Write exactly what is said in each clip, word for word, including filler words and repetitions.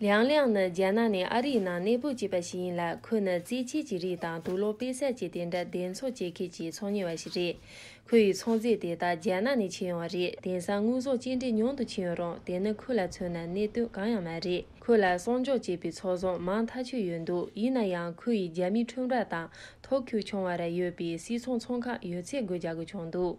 ཡང་ལིའང་ནི་རྒྱ་ནག་ནས་ཨ་རིའི་ནང་གནས་སྤོ་བྱས་པ་ཞིག་ཡིན་ལ། ཁོ་ནི་རྩེད་ཆས་ཀྱི་རིགས་དང་དུག་ལོག་དཔེ་གསར་བཅས་དེ་འདྲ་འདེམས་ཚོང་བྱེད་མཁན་གྱི་ཚོང་གཉེར་བ་ཞིག་རེད། ཁོ་ཡི་ཚོང་རྫས་དེ་དག་རྒྱ་ནག་ནས་ཕྱིན་ཡོང་བ་རེད། དེང་སང་དངོས་ཟོག་སྐྱེལ་འདྲེན་ཉུང་དུ་ཕྱིན་ཡོད་རུང་། དེ་ནི་ཁོ་ལ་མཚོན་ན་གནད་དོན་གང་ཡང་མ་རེད། ཁོ་ལ་གསོག་འཇོག་བྱས་པའི་ཚོང་ཟོག་མང་ཐག་ཆོད་ཡོད་འདུག་ཡིན་ན་ཡང་ཁོ་ཡིས་རྒྱ་མིའི་ཁྲོམ་ར་དང་ཐོག་ཁུག་ཆུང་བ་ར་ཡོད་པའི་སིལ་ཚོང་ཚོང་ཁང་ཡོད་ཚད་སྒོ་རྒྱག་དགོས་བྱུང་འདུག་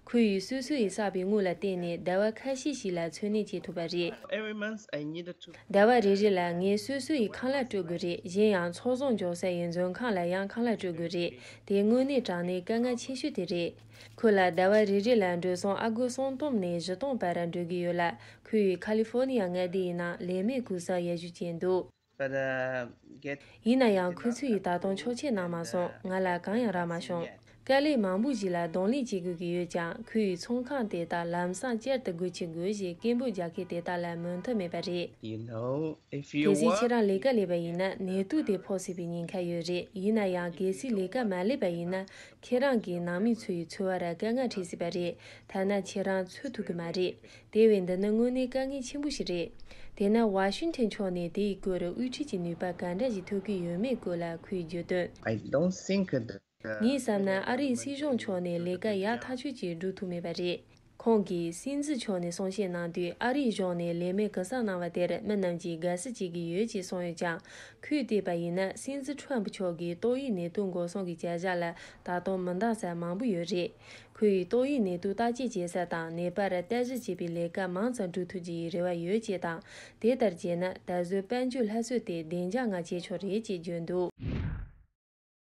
ཁོ་ཡིས་སོ་སོ་ཡིས་བསགས་པའི་དངུལ་ལ་བརྟེན་ནས་ཟླ་བ་ཁ་ཤས་ཤིག་ལ་འཚོ་གནས་བྱེད་ཐུབ་པ་རེད། Every month I needed to ཟླ་བ་རེ་རེ་ལ་ངས་སོ་སོ་ཡིས་ཁང་གླ་སྤྲོད་དགོས་རེད། གཞན་ཡང་ཚོང་ཟོག་འཇོག་ས་ཡི་མཛོད་ཁང་ལ་ཡང་ཁང་གླ་སྤྲོད་དགོས་རེད། དེ་དངོས་གནས་དྲང་གནས་དཀའ་ངལ་ཆེ་ཤོས་དེ་རེད། ཁོ་ལ་ཟླ་བ་རེ་རེ་ལ་འགྲོ་སོང་ཨ་སྒོར་སུམ་སྟོང་ནས་བཞི་སྟོང་བར་འགྲོ་གི་ཡོད་ལ། ཁོ་ཡིས་ཁ་ལི་ཧྥོ་ནི་ཡ་མངའ་སྡེ་ཡི་ནང་ལས་མེད་སྒུག་ས་ཡར་ཞུ་བྱས་འདུག But, uh, get ཡིན་ན་ཡང་ཁོ་ཚོ་ཡིས་ད་དུང་ཆོག་མཆན་གནང་མ་སོང་། ང་ལ་གང་ཡང་རག་མ་བྱུང་། དཀའ་ལས་མང་པོ་ཞིག་ལ་གདོང་ལེན་བྱེད་དགོས་ཀྱི་ཡོད་ཀྱང་། ཁོ་ཡི་ཚོང་ཁང་དེ་དག་ལམ་སང་བསྐྱར་དུ་སྒོ་ཕྱེ་དགོས་ཞེས་སྐད་འབོད་རྒྱག་མཁན་དེ་དག་ལ་མོས་མཐུན་མེད་པ་རེད། You know, if you གལ་སྲིད་ཁྱེད་རང་ལས་ཀ་ལས་པ་ཡིན་ན་ནད་དུག་དེ་ཕོག་སྲིད་པའི་ཉེན་ཁ་ཡོད་རེད། ཡིན་ན་ཡང་གལ་སྲིད་ལས་ཀ་མ་ལས་པ་ཡིན་ན། ཁྱེད་རང་གིས་ནང་མི་ཚོ་ཡི་འཚོ་བ་ར་དཀའ་ངལ་འཕྲད་སྲིད་པ་རེད། ཐ་ན་ཁྱེད་རང་འཚོ་ཐུབ་ཀྱི་མ་རེད། དེ་བས་འདི་ནི་དངོས་གནས་དཀའ་ངལ་ཆེན་པོ་ཞིག་རེད། དེས་ན་ཝ་ཤིང་ཊོན་ཕྱོགས་ནས་དེའི་སྐོར་དབུ་ཁྲིད་ཀྱི་ནུས་པ་ག་འདྲ་ཞིག་ཐོབ་ཀྱི་ཡོད་མེད་སྐོར་ལ་ཁོས་བརྗོད་དོན། I don't think the ངས་བསམ་ན་ཨ་རིའི་སྲིད་གཞུང་ཕྱོགས་ནས་ལས་ཀ་ཡག་ཐག་ཆོད་ཅིག་སྒྲུབ་ཐུབ་མེད་པ་རེད། ཁོང་གིས་སྲིད་འཛིན་མཆོག་ནས་གསུང་བཤད་གནང་དུས། ཨ་རིའི་གཞུང་ནས་ལས་མེད་གི་ས་གནང་བ་དེར་མི་རྣམས་ཀྱིས་དགའ་བསུ་བྱེད་ཀྱི་ཡོད་ཅེས་གསུངས་ཡོད་ཀྱང་། ཁོས་བལྟས་པ་ཡིན་ན་སྲིད་འཛིན་ཁྲོམ་ཕུ་མཆོག་གིས་ཏོག་དབྱིབས་ནད་དུག་འགོག་སྲུང་གི་བྱ་གཞག་ལ་ད་དུང་མི་འདང་ས་མང་པོ་ཡོད་རེད། ཁོས་ཏོག་དབྱིབས་ནད་དུག་བརྟག་དཔྱད་བྱེད་ས་དང་ནད་པར་བརྟག་ཞིབ་བྱེད་པའི་ལས་ཀ་མང་ཙམ་སྒྲུབ་ཐུབ་རྒྱུ་ཡི་རེ་བ་ཡོད་ཅེས་དང་། དེ་ལྟར་བྱས་ན་ད་གཟོད་དཔལ་འབྱོར་སླར་གསོ་དེ་བདེ་འཇགས་ངང་བྱེད་ཆོག་རེད་ཅེས་བརྗོད་འདུག